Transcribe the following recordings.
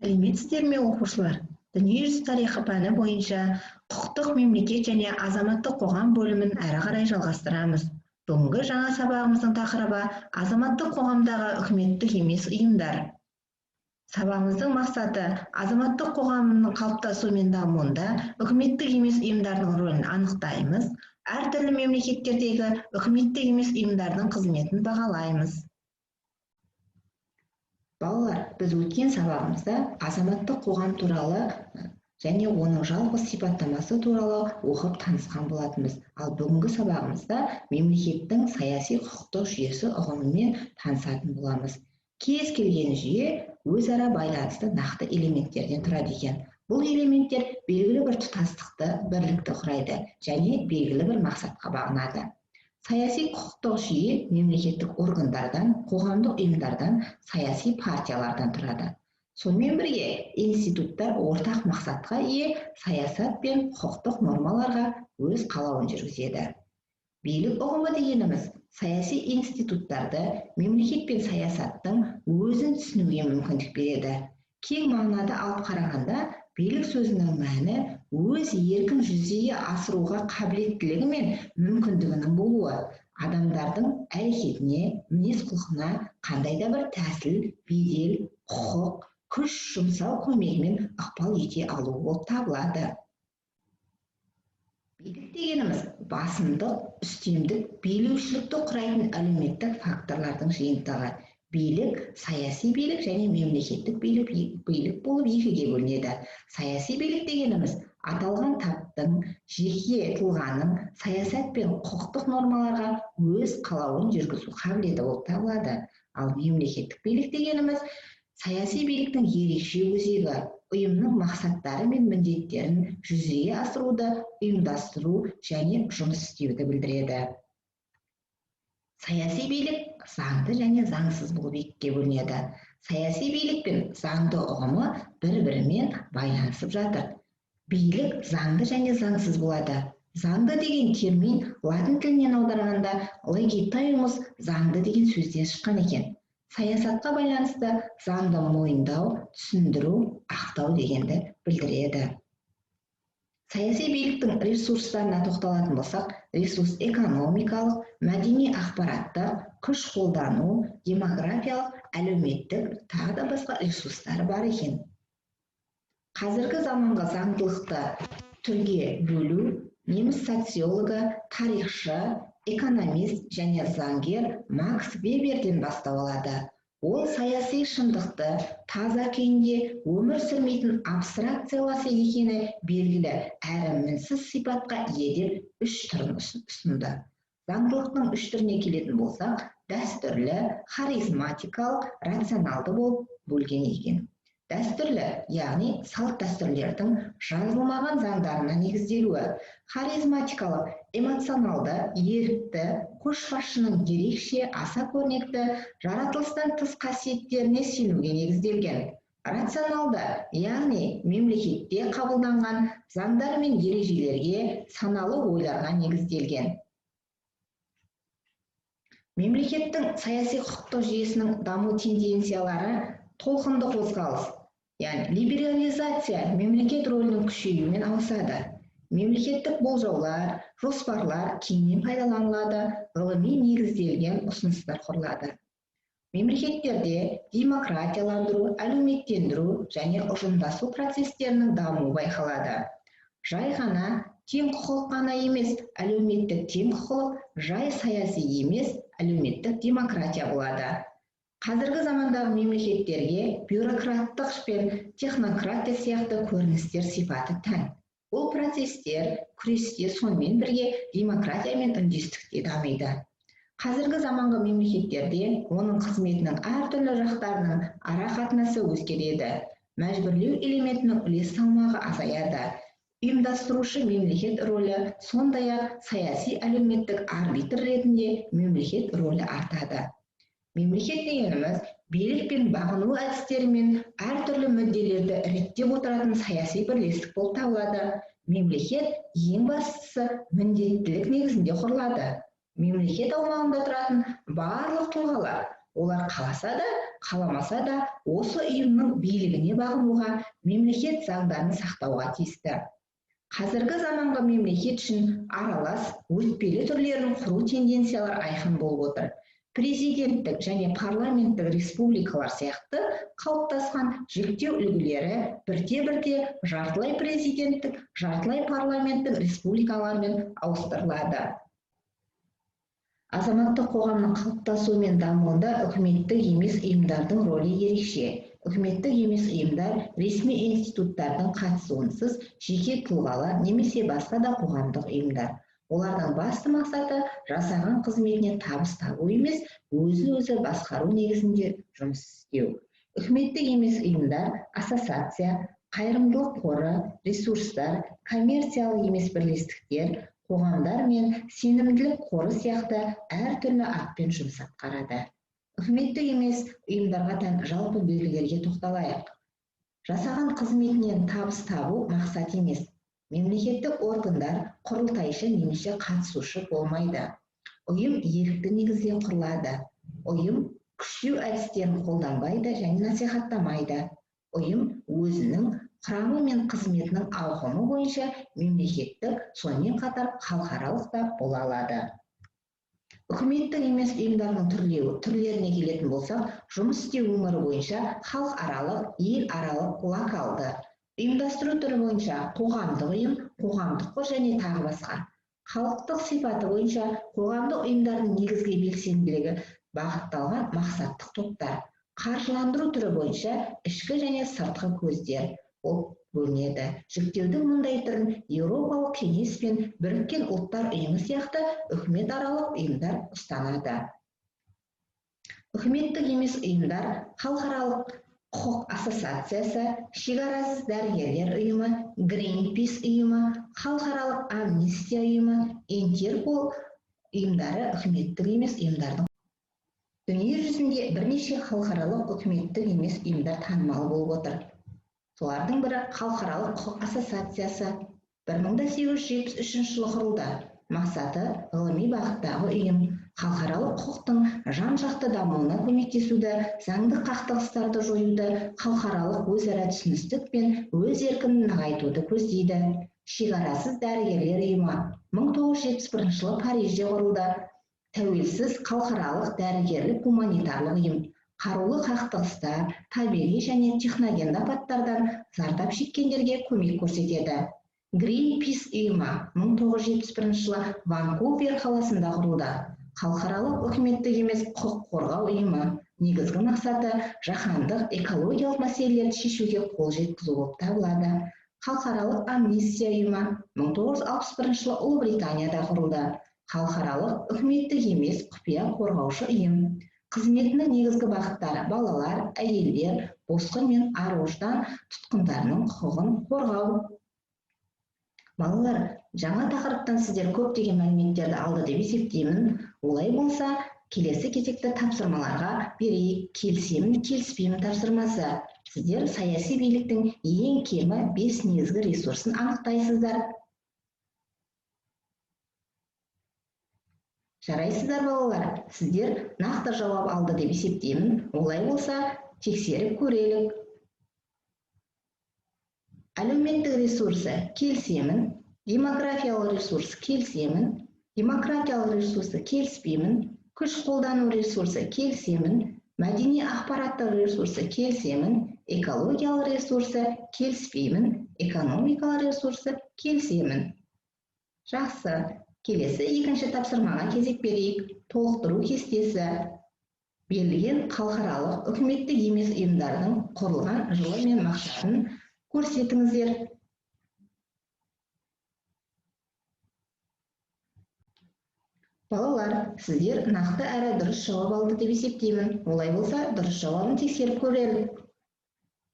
Сәлеметсіздер ме, оқушылар! Дүниежүзі тарихы пәні бойынша құқықтық мемлекет және азаматтық қоғам бөлімін әрі қарай жалғастырамыз. Бүгінгі жаңа сабағымыздың тақырыбы азаматтық қоғамдағы үкіметтік емес ұйымдар. Сабағымыздың мақсаты азаматтық қоғамның қалыптасуы мен дамуында үкіметтік емес ұйымдардың рөлін анықтаймыз, әртүрлі мемлекеттердегі үкіметтік емес ұйымдардың қызметін бағалаймыз. Балалар, біз өткен сабағымызда азаматтық қоғам туралы және оның жалпы сипаттамасы туралы оқып танысқан болатынбыз. Ал бүгінгі сабағымызда мемлекеттің саяси құқықтық жүйесі ұғымымен танысатын боламыз. Кез келген жүйе өзара байланысты нақты элементтерден тұрады екен. Бұл элементтер белгілі бір тұтастықты, бірлікті құрайды және белгілі бір мақсатқа бағынады. Саяси құқықтық жүйе мемлекеттік органдардан, қоғамдық ұйымдардан, саяси партиялардан тұрады. Сонымен бірге институттар ортақ мақсатқа ие саясат пен құқықтық нормаларға өз қалауын жүргізеді. Билік ұғымы дегеніміз саяси институттарды мемлекет пен саясаттың өзін түсінуге мүмкіндік береді. Кең мағынада алып қарағанда, билік сөзінің мәні өз еркін жүзеге асыруға қабілеттілігі мен мүмкіндігінің болуы, адамдардың әрекетіне, мінез-құлқына қандай да бір тәсіл, бедел, құқық, күш жұмсау көмегімен ықпал ете алуы болып табылады. Билік дегеніміз басымдық, үстемдік, билеушілікті құрайтын әлеуметтік факторлардың жиынтығы. Билік саяси билік және мемлекеттік билік болып екіге бөлінеді. Саяси билік дегеніміз аталған таптың, жеке тұлғаның саясат пен құқықтық нормаларға өз қалауын жүргізу қабілеті болып табылады. Ал мемлекеттік билік дегеніміз саяси биліктің ерекше өзегі, ұйымның мақсаттары мен міндеттерін жүзеге асыруды ұйымдастыру және жұмыс істеуді білдіреді. Саяси билік заңды және заңсыз болып екіге бөлінеді. Саяси билік пен заңды ұғымы бір-бірімен байланысып жатыр. Билік заңды және заңсыз болады. Заңды деген термин латын тілінен аударғанда legitimus заңды деген сөзден шыққан екен. Саясатқа байланысты заңды мойындау, түсіндіру, ақтау дегенді білдіреді. Саяси биліктің ресурстарына тоқталатын болсақ, ресурс экономикалық, мәдени ақпараттық, күш қолдану, демографиялық, әлеуметтік, тағы да басқа ресурстары бар екен. Қазіргі заманғы заңдылықты түрге бөлу неміс социологы, тарихшы, экономист және заңгер Макс Веберден бастау алады. Ол саяси шындықты таза күйінде өмір сүрмейтін абстракцияласы екені белгілі әрі мінсіз сипатқа ие деп үш түрін ұсынды. Заңдылықтың үш түріне келетін болсақ, дәстүрлі, харизматикалық, рационалды болып бөлген екен. Дәстүрлі, яғни салт дәстүрлердің жазылмаған заңдарына негізделуі, харизматикалық, эмоционалды, ерікті, көшбасшының ерекше, аса көрнекті, жаратылыстан тыс қасиеттеріне сенуге негізделген. Рационалды, яғни мемлекетте қабылданған заңдар мен ережелерге, саналы ойларға негізделген. Мемлекеттің саяси құқықтық жүйесінің даму тенденциялары толқынды қозғалыс, яғни либерализация мемлекет рөлінің күшеюімен ауысады. Мемлекеттік болжаулар, жоспарлар кеңінен пайдаланылады, ғылыми негізделген ұсыныстар құрылады. Мемлекеттерде демократияландыру, әлеуметтендіру және ұжымдасу процестерінің дамуы байқалады. Жай ғана тең құқық қана емес, әлеуметтік тең құқық жай саяси емес, әлеуметтік демократия болады. Қазіргі замандағы мемлекеттерге бюрократтық пен технократия сияқты көріністер сипаты тән. Бұл процестер күресте сонымен бірге демократия мен үндестікте дамиды. Қазіргі заманғы мемлекеттерде оның қызметінің әртүрлі жақтарының ара қатынасы өзгереді. Мәжбүрлеу элементінің үлес салмағы азаяды. Ұйымдастырушы мемлекет рөлі, сондай-ақ саяси әлеуметтік арбитр ретінде мемлекет рөлі артады. Мемлекет дегеніміз билік пен бағыну әдістерімен әртүрлі мүдделерді реттеп отыратын саяси бірлестік болып табылады. Мемлекет ең бастысы міндеттілік негізінде құрылады. Мемлекет аумағында тұратын барлық тұлғалар Олар қаласа да, қаламаса да осы ұйымның билігіне бағынуға, мемлекет заңдарын сақтауға тиісті. Қазіргі заманғы мемлекет үшін аралас, өтпелі түрлерін құру тенденциялар айқын болып отыр. Президенттік және парламенттік республикалар сияқты қалыптасқан жіктеу үлгілері бірте-бірте жартылай президенттік, жартылай парламенттік республикалармен ауыстырылады. Азаматтық қоғамның қалыптасуы мен дамуында үкіметтік емес ұйымдардың рөлі ерекше. Үкіметтік емес ұйымдар ресми институттардың қатысуынсыз жеке тұлғалар немесе басқа да қоғамдық ұйымдар. Олардың басты мақсаты жасаған қызметіне табыс табу емес, өзін-өзі басқару негізінде жұмыс істеу. Үкіметтік емес ұйымдар ассоциация, қайырымдылық қоры, ресурстар, коммерциялық емес бірлестіктер, қоғамдар мен сенімділік қоры сияқты әртүрлі атпен жұмыс атқарады. Үкіметтік емес ұйымдарға тән жалпы белгілерге тоқталайық. Жасаған қызметінен табыс табу мақсат емес. Мемлекеттік органдар құрылтайшы немесе қатысушы болмайды. Ұйым ерікті негізде құрылады. Ұйым күштеу әдістерін қолданбайды және насихаттамайды. Ұйым өзінің құрамы мен қызметінің ауқымы бойынша мемлекеттік, сонымен қатар халықаралық та бола алады. Үкіметтік емес ұйымдардың түрлеріне келетін болсақ, жұмыс істеу өңірі бойынша халықаралық, еларалық, локалды. Ұйымдастыру түрі бойынша қоғамдық ұйым, қоғамдық қор және тағы басқа. Халықтық сипаты бойынша қоғамдық ұйымдардың негізгі белсенділігі бағытталған мақсаттық топтар. Қаржыландыру түрі бойынша ішкі және сыртқы көздер болып бөлінеді. Жіктеудің мұндай түрін Еуропалық кеңес пен Біріккен Ұлттар Ұйымы сияқты үкіметаралық ұйымдар ұстанады. Үкіметтік емес ұйымдар халықаралық құқық ассоциациясы, шекарасыз дәрігерлер ұйымы, Гринпис ұйымы, халықаралық амнистия ұйымы, Интерпол ұйымдары үкіметтік емес ұйымдардың. Дүние жүзінде бірнеше халықаралық үкіметтік емес ұйымдар танымал болып отыр. Солардың бірі халықаралық құқық ассоциациясы 1873 жылы құрылды. Мақсаты ғылыми бағыттағы ұйым, халықаралық құқықтың жан-жақты дамуына көмектесуді, заңды қақтығыстарды жоюды, халықаралық өзара түсіністік пен өз еркін нығайтуды көздейді. Шекарасыз дәрігерлер ұйымы 1971 жылы Парижде құрылды. Тәуелсіз халықаралық дәрігерлік гуманитарлық ұйым. Қарулы қақтығыстар, табиғи және техногенді апаттардан зардап шеккендерге көмек көрсетеді. Гринпис ұйымы 1971 жылы Ванкувер қаласында құрылды. Халықаралық үкіметтік емес құқық қорғау ұйымы. Негізгі мақсаты жаһандық экологиялық мәселелерді шешуге қол жеткізу болып табылады. Халықаралық амнистия ұйымы 1961 жылы Ұлыбританияда құрылды. Халықаралық үкіметтік емес құпия қорғаушы ұйым. Қызметінің негізгі бағыттары балалар, әйелдер, босқын мен ар-ождан тұтқындарының құқығын қорғау. Балалар, жаңа тақырыптан сіздер көптеген мәліметтерді алды деп есептеймін. Олай болса, келесі кезекті тапсырмаларға берейік. Келісемін, келіспеймін тапсырмасы. Сіздер саяси биліктің ең кемі 5 негізгі ресурсын анықтайсыздар. Жарайсыздар, балалар, сіздер нақты жауап алды деп есептеймін. Олай болса, тексеріп көрелік. Әлеуметтік ресурсы келісемін, демографиялық ресурс келісемін, демократиялық ресурсы келіспеймін, күш қолдану ресурсы келісемін, мәдени ақпараттық ресурсы келісемін, экологиялық ресурсы келіспеймін, экономикалық ресурсы келісемін. Жақсы. Келесі екінші тапсырмаға кезек берейік. Толықтыру кестесі. Берілген халықаралық үкіметтік емес ұйымдардың құрылған жылы мен мақсатын көрсетіңіздер. Балалар, сіздер нақты әрі дұрыс жауап алды деп есептеймін. Олай болса, дұрыс жауабын тексеріп көрелік.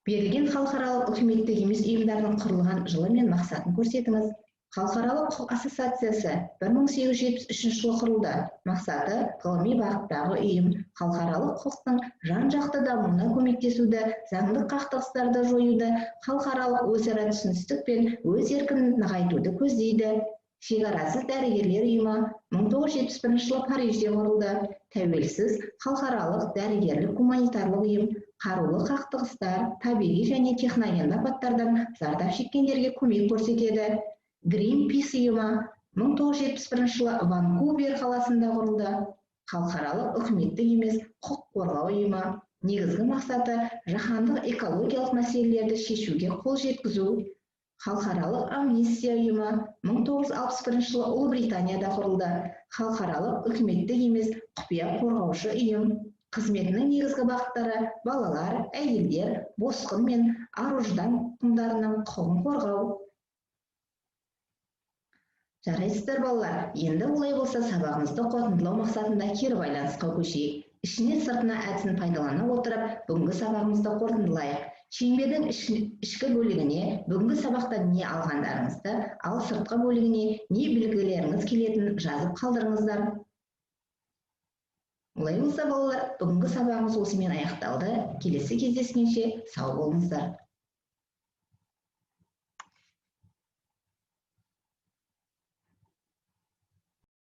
Берілген халықаралық үкіметтік емес ұйымдардың құрылған жылы мен мақсатын көрсетіңіз. Халықаралық құқық ассоциациясы 1873 жылы құрылды. Мақсаты ғылыми бағыттағы ұйым, халықаралық құқықтың жан-жақты дамуына көмектесуді, заңды қақтығыстарды жоюды, халықаралық өзара түсіністік пен өз еркін нығайтуды көздейді. Шекарасыз дәрігерлер ұйымы 1971 жылы Парижде құрылды. Тәуелсіз халықаралық дәрігерлік гуманитарлық ұйым қарулы қақтығыстар, табиғи және техногенді апаттардан зардап шеккендерге көмек көрсетеді. Greenpeace ұйымы 1971 жылы Ванкувер қаласында құрылды. Халықаралық үкіметтік емес құқық қорғау ұйымы. Негізгі мақсаты жаһандық экологиялық мәселелерді шешуге қол жеткізу. Халықаралық амнистия ұйымы 1961 жылы Ұлыбританияда құрылды. Халықаралық үкіметтік емес құпия қорғаушы ұйым. Қызметінің негізгі бағыттары балалар, әйелдер, босқын мен ар-ождан тұтқындарының құқығын қорғау. Жарайсыздар, балалар. Енді олай болса, сабағымызды қорытындылау мақсатында кері байланысқа көшейік. Ішіне сыртына әдісін пайдалана отырып, бүгінгі сабағымызды қорытындылайық. Шеңбердің ішкі бөлігіне бүгінгі сабақтан не алғандарыңызды, ал сыртқы бөлігіне не білгілеріңіз келетінін жазып қалдырыңыздар. Олай болса, балалар, бүгінгі сабағымыз осымен аяқталды. Келесі кездескенше сау болыңыздар.